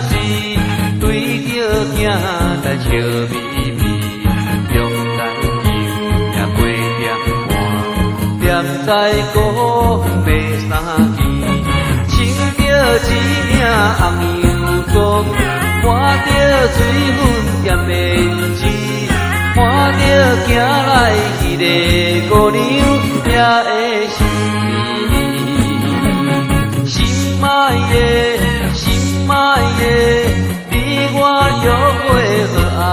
时，對著鏡在笑眯眯，中間今夜過點半，踮在講欲三更，穿著一領紅洋裝，抹著水粉踮胭脂，看著行來彼个姑娘，也會是你。心愛的，心愛的，你我約會好暗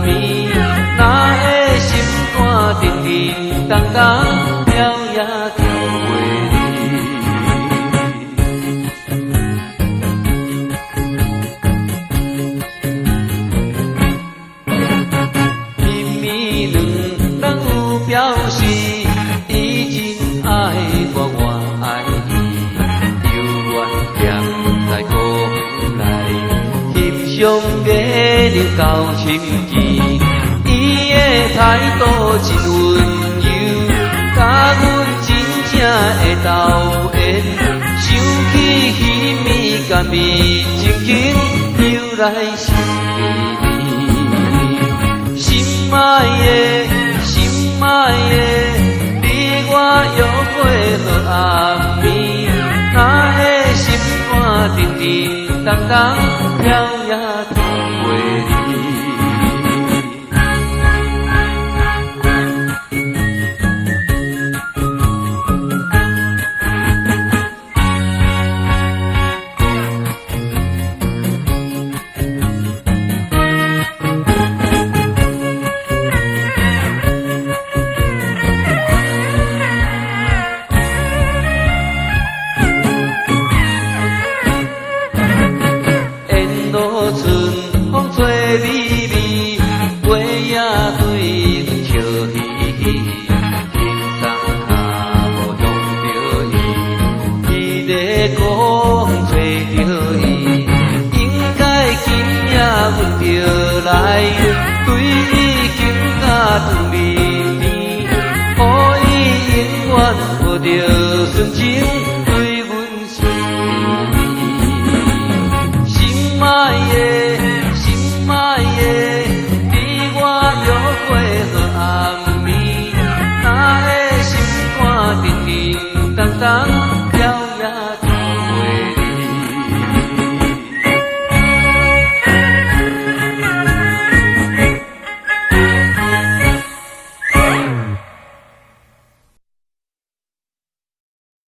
暝，哪會心肝叮叮當當，跳也跳袂離。彼暝兩人有表示，伊真愛我，我愛伊，猶原踮在苦內，翕相月亮夠深情，伊的態度真溫柔，佮阮真正會投緣，想起彼暝甘蜜情景，又來心甜甜。心愛的，心愛的，你我約會好暗暝，哪會心肝叮叮當當，跳也跳袂離。沿路春風吹微微，月仔對阮笑嘻嘻，輕鬆跤步向著伊，彼个講揣著伊，應該今夜阮著來，對伊更加甜蜜甜，予伊永遠抱著純情對阮心。心愛